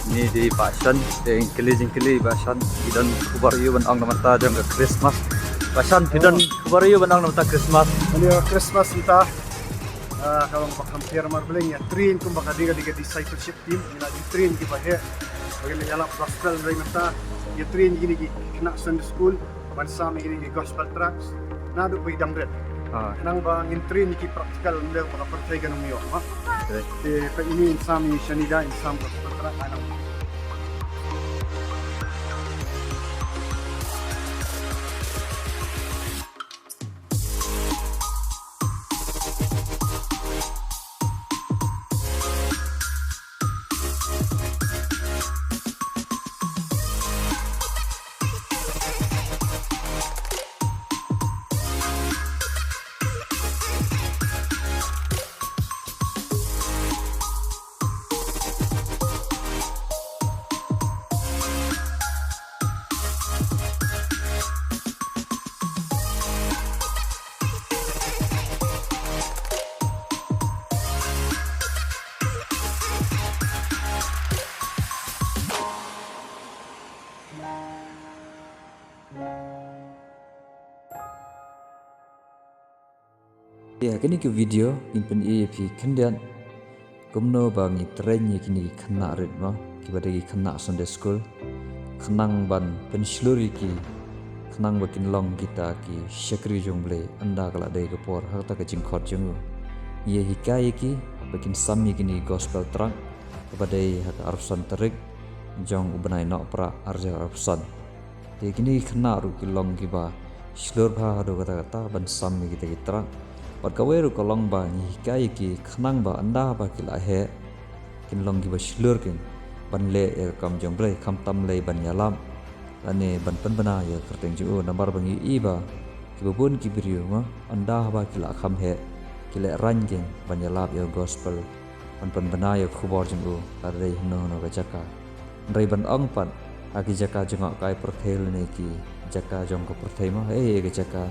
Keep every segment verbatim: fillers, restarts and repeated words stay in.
Ni dei Bah Shan, dei kylli jingkylli Bah Shan, phi don khubor aiu ban ong na bynta jong ka Christmas. Bah Shan, phi don khubor aiu ban ong na bynta Christmas. Ani ka Christmas mynta, ah, ka long ba kham pher marbleng, ïa train kumba ka dei ka dei ka discipleship team, ngi la ïa train kiba heh ba kin ïalap gospel. Hynrei mynta ïa train ïa kine ki khynnah Sunday school ban sam ïa kine ki gospel tracts naduh ba i dang rit. Ah. Khnang ba ngin train ïa ki practical, ym dei ba ka pyrthei kan ym ïoh, ha. Correct. Te, te ine in sam ïa shane da in sam gospel tract, ha, nang. Ïa kine ki video ngin pyni ïa phi khyndiat kumno ba ngi train ïa kine ki khynnah rit mo, kiba dei ki khynnah Sunday school, khnang ban pynshlur ïa ki, khnang ba kin long kita ki shakri jong U Blei ynda ka la dei ka por ha kata ka jingkhot jong u. Ngi ïa hikai ïa ki ba kin sam ïa kine ki gospel tract kaba dei ha ka arphew san tarik jong u bnai Nohprah arhajar arphew san. Te kine ki khynnah ruh ki long kiba shlur bha haduh katta katta ban sam ïa kita ki tract. Bad kawei ruh ka long ba ngi hikai ïa ki khnang ba ynda ba ki la heh kin long kiba shlur kin ban leh ïa ka kam jong U Blei, khamtam lei ban ïalap lane ban pynbna ïa ka kyrteng jong u, namar ba ngi i ba kiba bun ki briew mo, ynda ba ki la kham heh ki lehraiñ kin ban ïalap ïa ka gospel, ban pynbna ïa ka khubor jong u, lada dei hano hano ka jaka. Hynrei ban ong pat ha ki jaka jngohkai pyrthei lane ki jaka jong ka pyrthei mo, ei ei ka jaka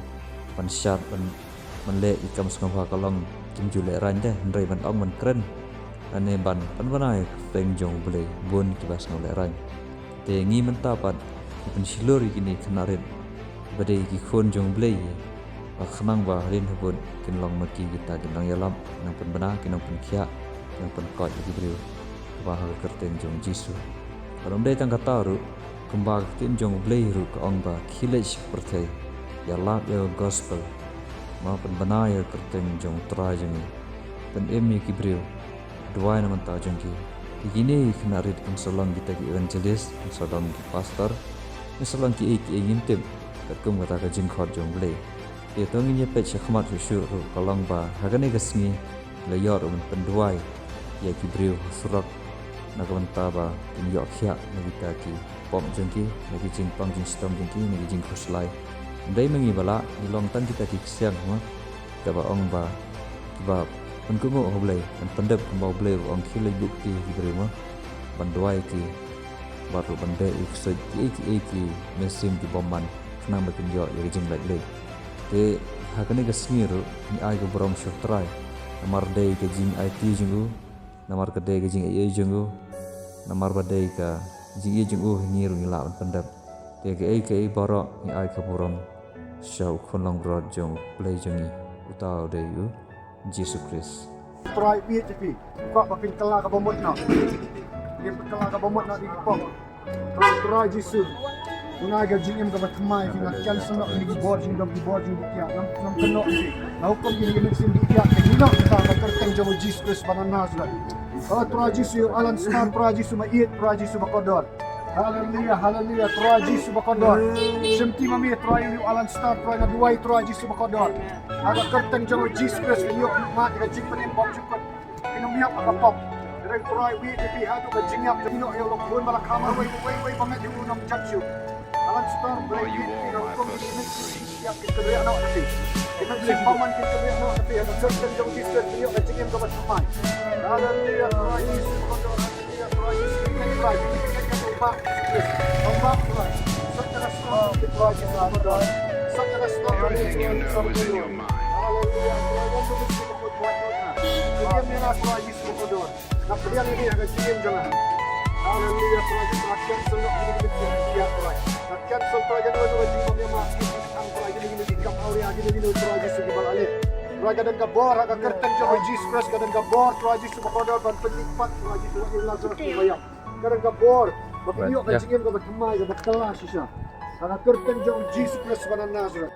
ban shad, ban, ban leh ïa ki kam sngewbha ka long kim ju lehraiñ de, hynrei ban ong ban kren lane ban pynbna ïa ka kyrteng jong U Blei, bun kiba sngew lehraiñ. Te ngi mynta pat ngi pynshlur ïa kine ki khynnah rit ba dei ki khun jong U Blei, ba khnang ba hadien habud kin long ma ki kita ki nongïalap, ki nongpynbna, ki nongpynkhiah, ki nongpynkoit ïa ki briew, kaba ha ka kyrteng jong U Jisu. Bad ym dei tang kata ruh, kumba ka ktien jong U Blei ruh ka ong ba khie leit sha pyrthei, ïalap ïa ka gospel, ba pynbna ïa ka kyrteng jong U Trai jong ngi, pynim ïa ki briew, duwai na bynta jong ki. Te kine ki khynnah rit kin sa long kita ki evangelist, kin sa long ki pastor, kin sa long kiei kiei ngim tip, katkum kata ka jingkhot jong U Blei. Te to ngin ïa peit shakhmat shuh shuh ruh, ka long ba ha kane ka sngi la ïoh ruh ban pynduwai ïa ki briew ha surok na ka bynta ba kin ïoh khiah na kita ki pop jong ki, na ki jingpang jingshitom jong ki, na ki jingkhuslai. Ym dei ma ngi ba lah, ngi long tang kita ki ksiang mo, kaba ong ba kiba pynkohnguh ha U Blei, ban pyndep kumba U Blei u ong, khie leit buh kti ïa ki briew mo, ban duwai ïa ki, bad ruh ban beh ïa ki ksuid, kiei kiei ki mynsiem ki bymman, khnang ba kin ïoh ïa ka jinglait leit. Te ha kane ka sngi ruh ngi ai ka burom sha U Trai, namar dei ka jingaiti jong u, namar ka dei ka jingaiei jong u, namar ba dei ka jingïeit jong u ngi ruh ngi lah ban pyndep. Te kaei kaei baroh ngi ai ka burom sha u Khun Langbrot jong U Blei jong ngi, uta u dei U Jisu Khrist. Trai, phi, phi, phi. Kwah ba phin kylla kaba mut noh. Phin kylla kaba mut noh ïa ki pop. Trai Jisu, nga ai ka jingim kaba thymmai, phi, nga khlem sngewthuh ïa ki bor jingdum, ki bor jingpynkhiah. Ngam, ngam kynnoh ïa phi. Nga hukum ïa ki mynsiem ki khiah, phi, ngi noh mynta ha ka kyrteng jong U Jisu Khrist ba na Nasareth. Oh Trai Jisu, ïa u Alan Star, Trai Jisu ma ïeit, Trai Jisu ba kordor. Haleluya, haleluya, Trai Jisu ba kordor. Shimti ma me Trai, ïa u Alan Star, Trai nga duwai Trai Jisu ba kordor. Ha ka kyrteng jong u Jisu Khrist, ïa u ma ka jingpynim bymjukut. Ïa u ma ka pop. Ïa Trai wi te pi ha tu ka jingïap jong u ïa u khun ba la kham wei wei wei ba met ïa u nong jam shu. Alan Star, Trai wi te ïa u khun ba met ïa u ïap ki kyrriah noh na phi. Ki met ïa u bymman ki kyrriah noh na phi. Ha ka kyrteng jong u Jisu Khrist, ïa ka jingim kaba thymmai. Haleluya, Trai Jisu ba kordor. Haleluya, Trai Jisu. Trai Jisu. Trai Jisu. Everything you know is in your mind. Haleluya, Trai Jisu. Nga pdiang ïa ka jingim jong nga. Haleluya, Trai Jisu, nga cancel noh ïa ka jingim jong nga, Trai. Nga cancel, Trai, ïa ka jingim jong nga, Trai, ïa ka jingim jong nga, Trai Jisu, kiba la leh. Trai, ka don ka bor ha ka kyrteng jong u Jisu Khrist, ka don ka bor, Trai Jisu ba kordor, ban pynmih pat, Trai Jisu, ïa u Lazarus uba ïap. Ka don ka bor ba pynïoh ka jingim kaba thymmai, kaba kylla shisha. Ha ka kyrteng jong u Jisu Khrist ba na Nazareth.